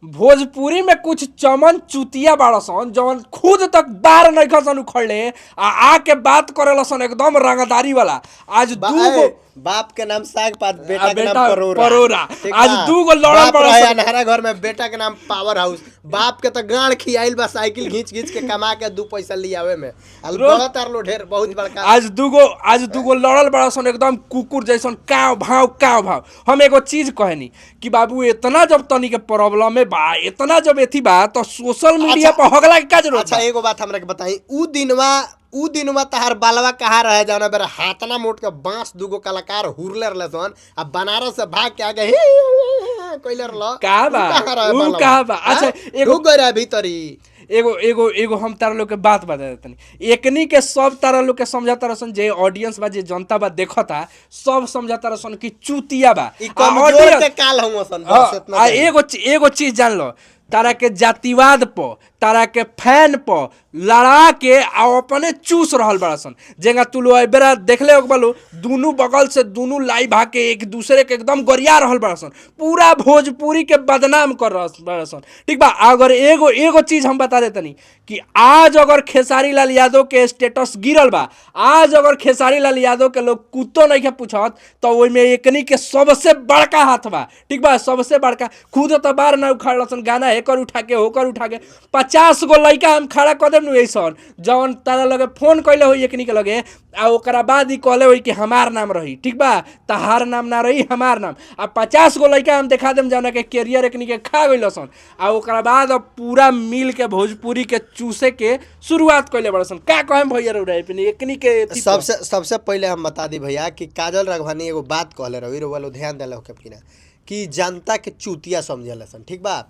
भोजपुरी में कुछ चमन चुतिया बाड़सन जवन खुद तक बार नइखसन उखड़ले आ आके बात करेलसन एकदम रंगदारी वाला। आज दू गो बाप के नाम साग पात, बेटा आ, के बेटा नाम परोरा। परोरा। ठीक आज बा? दू गो लड़ल बाप बड़ा रहे सन। अनहरा घर में, बेटा के नाम पावर हाउस। बाप के तो गाड़ खियाइल बा साइकिल घींच घींच के कमा के दू पैसा लियावे में आ रोज- तार लो ढेर बहुत बड़का। आज दूगो लड़ल बड़ा सन एकदम कुकुर जैसन काव भाव काव भाव। हम एगो चीज कहनी कि बाबू इतना जब तनी के प्रॉब्लम है बा, इतना जब एथी बा तो सोशल मीडिया पर हगला के का जरूरत अच्छा बा? एगो बात हमरा के बताई, ऊ दिनवा तहार बालवा कहाँ रहे जाना बेरा हाथना मोट के बांस दूगो कलाकार हुरले रहले सन आ बनारस से भाग के आगे कइले रहल। का बा? ऊ कहाँ रहे ऊ बालवा? कहाँ बा? अच्छा, हाँ? एगो- ढुक गए रहे भीतरी। एगो एगो एगो हम तारा लोग के बात बता देतनी। एकनी के सब तारा लोग के समझता रहसन, जे ऑडियंस बा, जे जनता बा देखता, सब समझता रहसन कि चुतिया बा। ई आ कमजोर audience- के काल हम सन बस हाँ, इतना आ जानी। एगो चीज जान लो, तारा के जातिवाद पर, तारा के फैन पर लड़ा के आ अपने चूस रहल बड़ा सन। जेंगा तू लो बेरा देखले हो बालू, दुनू बगल से दुनू लाइव आके एक दूसरे के एकदम गरिया रहल बड़ा सन, पूरा भोजपुरी के बदनाम कर रहल बड़ा सन। ठीक बा? अगर एगो एगो चीज हम बता देतनी कि आज अगर खेसारी लाल यादव के स्टेटस गिरल बा, आज अगर खेसारी लाल यादव के लोग कुत्तो नहीं के पूछत, तो ओइमे एकनी के सबसे बड़का हाथ बा। ठीक बा? सबसे बड़का। खुद तो बार ना उखाड़ सन, गाना एकर उठा के ओकर उठा के 50 गो लइका हम खड़ा कर देम नु ऐसन जवन तारा लगे फोन कइले होई एकनी के लगे आ ओकरा बाद ई कहले होई कि हमार नाम रही। ठीक बा? तहार नाम ना रही, हमार नाम। आ 50 गो लइका हम देखा देम जवना के कैरियर एकनी के खा गइल सन। आ ओकरा बाद अब पूरा मिल के भोजपुरी के चूसे के शुरुआत कइले बड़ा सन। का कहेम भैया रउरा एकनी के एथी पर? सबसे सबसे पहले हम बता दी भैया कि काजल राघवानी एगो बात कहले रही, रउआ लोग ध्यान देले होखे कि ना, कि जनता के चूतिया समझेला सन। ठीक बा?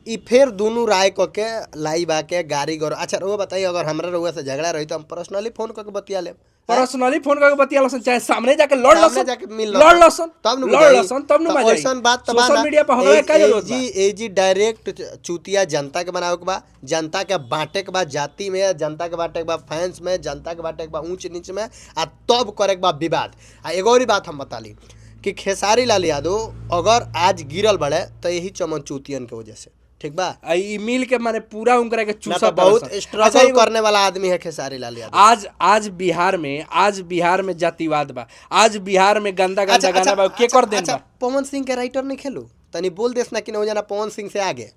ई फेर दुनू राय क के लाइव आके गाड़ी गौर। अच्छा रउआ बताई, अगर हमरा रउआ से झगड़ा रही तो हम पर्सनली फोन करके बतिया लेब। पर्सनली फोन करके बतिया लसन, चाहे सामने जाके लड़ सामने लसन, जाके मिल लड़ लसन, तब न लड़ बुझाई। लसन तब न तो मजा आई। ऐसन बात त बा सोशल ना। मीडिया पर हगला का जरूरत बा? जी ए जी डायरेक्ट चूतिया जनता के बनावे के बा, जनता के बांटे के बा जाति में, जनता के बांटे के बा फैंस में, जनता के बांटे के बा ऊंच नीच में आ तब करे के बा विवाद। आ एगो और बात हम बता ली कि खेसारी लाल यादव अगर आज गिरल बड़े तो यही चमन चूतियन के वजह से। ठीक बा? आ ई मिल के माने पूरा उनकरा के ना चूसा तो बहुत अच्छा, स्ट्रगल करने वाला आदमी है खेसारी लाल यादव। आज आज बिहार में जातिवाद बा, आज बिहार में गंदा गंदा गाना बा, के कर देन अच्छा, बा? पवन सिंह के राइटर नहीं खेलू तनी बोल देस ना कि ना हो जाना पवन सिंह से आगे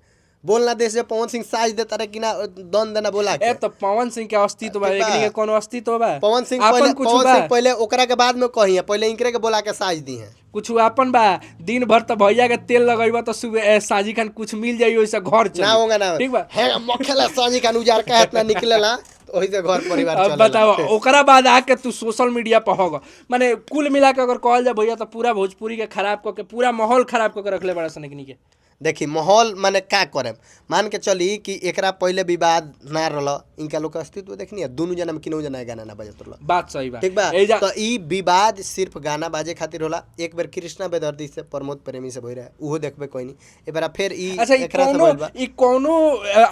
बोलना देश से पवन सिंह साज देता रहे कि ना दन देना बोला के। ए तो पवन सिंह के अस्तित्व बा, ठीक बा। एकनी के कोनो अस्तित्व बा? पवन सिंह आपन पहले कुछ पवन बा? सिंह पहले ओकरा के बाद में कही है, पहले इनकरे के बोला के साज दी है। कुछ आपन बा? दिन भर तो भैया के तेल लगैबा तो सुबह साजी खान कुछ मिल जाई, ओइसे घर चली। ना होगा ना। ठीक बा? है मखेला साजी खान उजार का इतना निकलेला तो ओही से घर परिवार अब चलेला। बताओ, ओकरा बाद आके तू सोशल मीडिया पर होगा। माने कुल मिला के अगर कहल जाए भैया तो पूरा भोजपुरी के खराब करके, पूरा माहौल खराब करके रखले बड़ा सन एकनी के। देखी माहौल माने का करे, मान के चली कि एकरा पहले विवाद ना रहल, इनका लोग के अस्तित्व देखनी है दुनू जना में किनहु जना गाना ना बजत रहल। बात सही बा। ठीक बा? एजा तो ई विवाद सिर्फ गाना बाजे खातिर होला। एक बेर कृष्णा बेदर्दी से प्रमोद प्रेमी से भइल रहे, उहो देखबे कोई नहीं ए बेरा फेर ई अच्छा ई एकरा से कोनो भइल बा। ई कोनो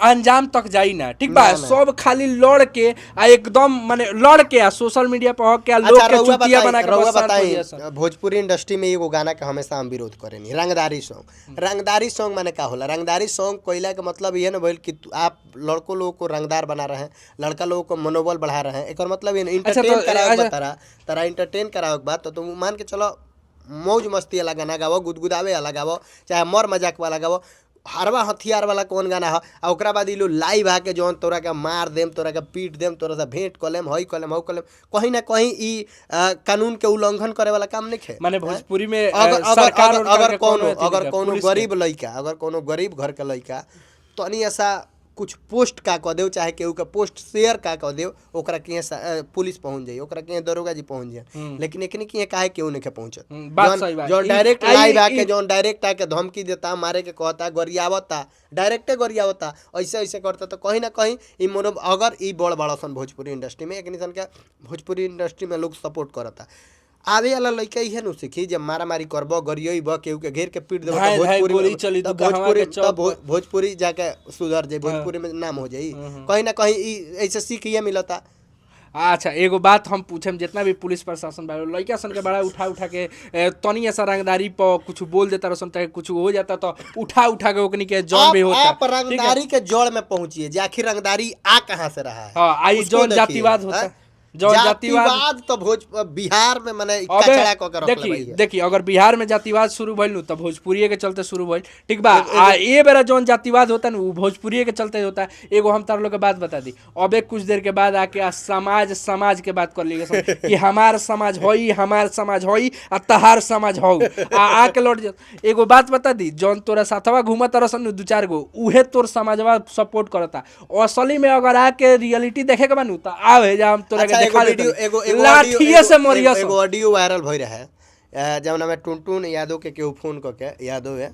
अंजाम तक जाई ना। ठीक बा? ना, ना। सब खाली लड़ के आ एकदम माने लड़ के आ सोशल मीडिया पर हक के आ लोग अच्छा के रउआ चुतिया बताई बना के रउआ बस शांत हो बताई जाए सन। भोजपुरी इंडस्ट्री में एगो गाना के हमेशा हम विरोध करेनी, रंगदारी सॉन्ग। रंगदारी सॉन्ग माने का होला? रंगदारी सॉन्ग कोयला के मतलब ये न भइल कि आप लड़कों लोगों को रंगदार बना रहे हैं, लड़का लोगों को मनोबल बढ़ा रहे हैं। एकर मतलब ये न इंटरटेन करावे के बा, तारा तारा इंटरटेन करावे के बा तो तुम मान के चलो मौज मस्ती वाला गाना गावो, गुदगुदावे वाला गावो, चाहे मर मजाक वाला गावो, हरवा हथियार वाला कौन गाना है। आ ओकरा बाद ई लोग लाइव आके जौन तोरा के मार देम, तोरा के पीट देम, तोरा से भेंट कऽ लेम, हई कऽ लेम, हऊ कऽ लेम, कहीं ना कहीं ई कानून के उल्लंघन करे वाला काम नहीं है। माने भोजपुरी में अगर अगर सरकार अगर उरकार अगर के कोनो अथी अगर नहीं कोनो पुलिस के। गरीब लइका, अगर कोनो गरीब घर के लइका तनी ऐसा कुछ पोस्ट का कह देव, चाहे केहू के पोस्ट शेयर का कह देव, ओकरा के पुलिस पहुंच जाई, ओकरा के दरोगा जी पहुंच जाए, लेकिन एकनी के काहे केहू नहीं के पहुंचत? बात जौन- सही बा। जौन डायरेक्ट लाइव आके, जौन डायरेक्ट आके धमकी देता, मारे के कहता, गरियावता, डायरेक्टे गरियावता, ऐसे ऐसे करता, तो कहीं ना कहीं ई मोनो अगर ई बड़ बड़ा सन भोजपुरी इंडस्ट्री में एकनी सन के भोजपुरी इंडस्ट्री में लोग सपोर्ट करता, आवे वाला लइका इहे नु सीखी जब मारामारी करबो, गरियब, केहू के घेर के पीट देबो धाए तो धाए भोजपुरी गोली चली तब तू कहवा भोजपुरी के चौक तब भोजपुरी जाके सुधर जाई, भोजपुरी में नाम हो जाई। कहीं ना कहीं ई ऐसे सीख ये मिलता। अच्छा एगो बात हम पूछम, जितना भी पुलिस प्रशासन बा, लइका सन के बड़ा उठा उठा के तनी ऐसा रंगदारी पर कुछ बोल देता रसन त कुछ हो जाता तो उठा उठा के ओकनी के जौन भी होता। आप रंगदारी के जड़ में पहुंचिए जे आखिर रंगदारी आ कहाँ से रहा है। हाँ, आई उसको जौन देखिए, जातिवाद होता, हाँ? जौन जातिवाद तो भोज बिहार में माने अबे कचरा क के रखले देखी भई है। देखी अगर बिहार में जातिवाद शुरू भइल नु त भोजपुरिये के चलते शुरू भइल, ठीक बा। आ ए बेरा जौन जातिवाद होता न उ भोजपुरिये के चलते होता। एगो हम तार लोग के बात बता दी, अबे कुछ देर के बाद आके आ समाज समाज के बात कर ली कि हमार समाज होई, हमार समाज होई आ तहार समाज हौ, आ आके लौट जा। एगो बात बता दी, जौन तोरा साथवा घूमत रसन नु दू चार गो, उहे तोर समाजवा सपोर्ट करता। असली में अगर आके रियलिटी देखे के बानू त आवे जा, हम तोरा अच्छा, के एगो देखा वीडियो देतनी। एगो एगो लाठिए से मरिया। एगो ऑडियो वायरल भई रहा है जौना में टुनटुन यादव के केहू फोन क के, यादव है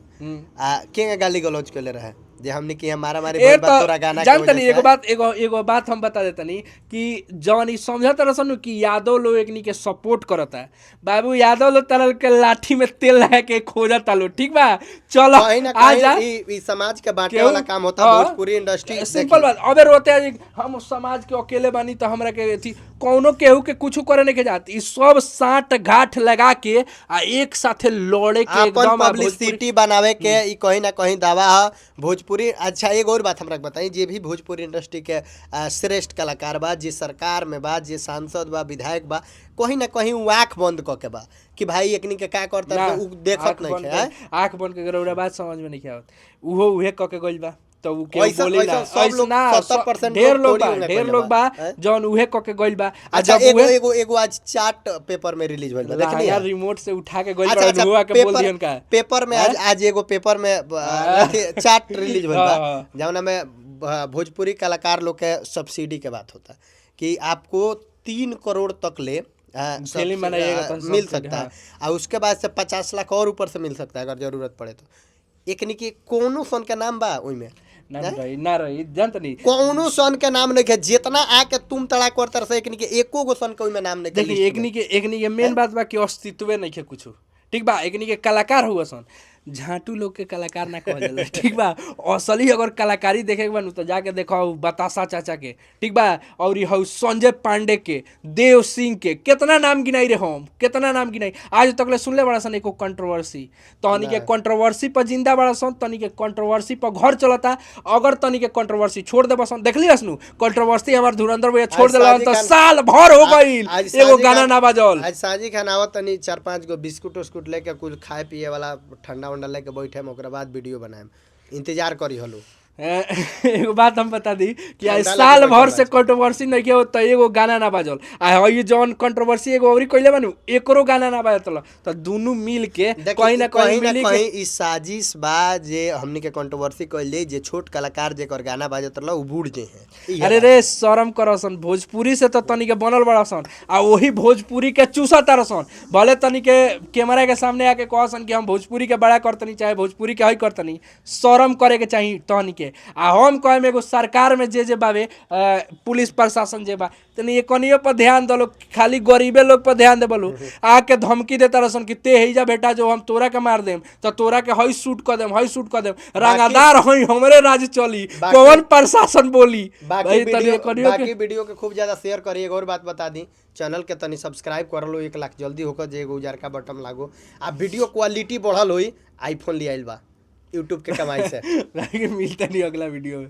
आ के गाली गलौज केले रहे जे हमनी के यहाँ मारा मारी ए भइल बा तो तोरा गाना के जान वजह तनी से। एगो बात, एगो एगो बात हम बता देतनी कि जौन ई समझत रसन कि यादव लोग एकनी के सपोर्ट करता, बाबू यादव लोग तरल के लाठी में तेल लगा के खोजता लो, ठीक बा, चलो कहीं ना आ जा। कहीं ई समाज के बांटे केहू- वाला काम होता। हाँ। भोजपुरी इंडस्ट्री सिंपल बात, अबे रोते हैं, हम समाज के अकेले बानी तो हमरा के अथी कौनो केहू के कुछ करे नहीं के जात। ई सब साठ गांठ लगा के आ एक साथे लड़े के अपन एकदम आ भोजपुरी- पब्लिसिटी बनावे के ई कहीं ना कहीं दावा है भोजपुरी। अच्छा एगो और बात हमरा के बताई, जे भी भोजपुरी इंडस्ट्री के श्रेष्ठ कलाकार बा, जे सरकार में बा, जे सांसद बा, विधायक बा, कहीं ना कहीं उ आंख बंद क के बा कि भाई एकनी के का करता ना, उ देखत आँख नहीं बंद है। आँख बंद के रउरा बात समझ में नहीं आवत, उहो उहे क के गइल बा त उ केहू ऐसा- बोली ना। ऐसा सब लोग ऐसा ना, 70% ढेर लोग लोग बा, थोड़ी होंगे ढेर कइले लोग बा, बा हैं? जौन उहे क के गइल बा। आ अच्छा जब एगो उहे एगो एगो आज चार्ट पेपर में रिलीज भइल बा, देखनी यार है? रिमोट से उठा के गइल अच्छा बा, अच्छा रुआ के बोल पेपर दिहन का पेपर में आज आज एगो पेपर में अथी चार्ट रिलीज भइल बा हाँ। जौना में भोजपुरी कलाकार लोग के सब्सिडी के बात होता कि आपको 3 करोड़ तक ले फिल्म बनाइएगा तो मिल सब्सिडी, सकता है और उसके बाद से 50 लाख और ऊपर से मिल सकता है अगर जरूरत पड़े तो। एकनी के कोनो सन के नाम बा ओइमे? ना रही, ना रही, जानत नहीं। कोनो सन के नाम नहीं है, जितना आके तुम तड़ा करतर से एकनी के एको गो सन के ओइमे नाम नहीं। देखी एकनी के मेन बात बा कि अस्तित्वे नहीं है कुछ, ठीक बा। एकनी के कलाकार हुआ सन, झाटू लोग के कलाकार ना कहल जाला, ठीक बा। असली अगर कलाकारी देखे के बा नु तो जाके देखो बतासा चाचा के, ठीक बा, और ई हौ संजय पांडे के, देव सिंह के, केतना नाम गिनाई रे हम, केतना नाम गिनाई। आज तक ले सुनले बड़ा सन एको कंट्रोवर्सी? तहनी के कंट्रोवर्सी पर जिंदा बड़ा सन, तनी के कंट्रोवर्सी पर घर चलता। अगर तनी के कंट्रोवर्सी छोड़ दे बसन, देखली हस नु कंट्रोवर्सी हमार धुरंधर भैया छोड़ आज देला साजी तो खान- साल भर हो गईल आज एगो साजी गाना खान- ना बाजल। आज साजी खान आवत तनी 4-5 गो बिस्कुट उस्कुट लेके, कुछ खाए पिए वाला ठंडा उंडा लेके बैठे, ओकरा बाद वीडियो बनाएम, इंतजार करी हलो। एगो बात हम बता दी कि आज ठंडा साल लगे भर बैठल से कंट्रोवर्सी नहीं के हो त एगो गाना ना बाजल, आ हई जौन कंट्रोवर्सी एगो औरी कइले बानू एकरो गाना ना बाजल, त दुनू मिल के देखी, कहीं ना कहीं ना मिली के कहीं ई साजिश बा जे हमनी के कंट्रोवर्सी कइल जाई, जे छोट कलाकार जेकर गाना बाजत रहल उ बूढ़ जे हैं। ई अरे रे शर्म करसन, भोजपुरी से तो तनी के बनल बड़ा सन आ वही भोजपुरी के चूसा तारसन। भले तनी के कैमरा के सामने आके कहसन कि हम भोजपुरी के बड़ा करतनी चाहे भोजपुरी के हई करतनी, शर्म करे के चाही तनी के। आ हम कहेम एगो सरकार में जे जे बावे पुलिस प्रशासन जे बा तनी ये कनियो पर ध्यान दलो, खाली गरीबे लोग पर ध्यान देबलो। आके धमकी देता रहसन कि ते हैजा बेटा जो हम तोरा के मार देम त तोरा के हई शूट कर देम, हई शूट कर देम, रंगादार हई हमरे राज चली, कौन प्रशासन बोली बाकी भाई तनी वीडियो कनियो के बाकी वीडियो के खूब ज्यादा शेयर करी। एगो और बात बता दी, चैनल के तनी सब्सक्राइब कर लो, 1 लाख जल्दी होकर जे एगो उजरका बटन लागो आ वीडियो क्वालिटी बढ़ल होई। आईफोन ले आइल बा यूट्यूब के कमाई से। मिलता नहीं अगला वीडियो में।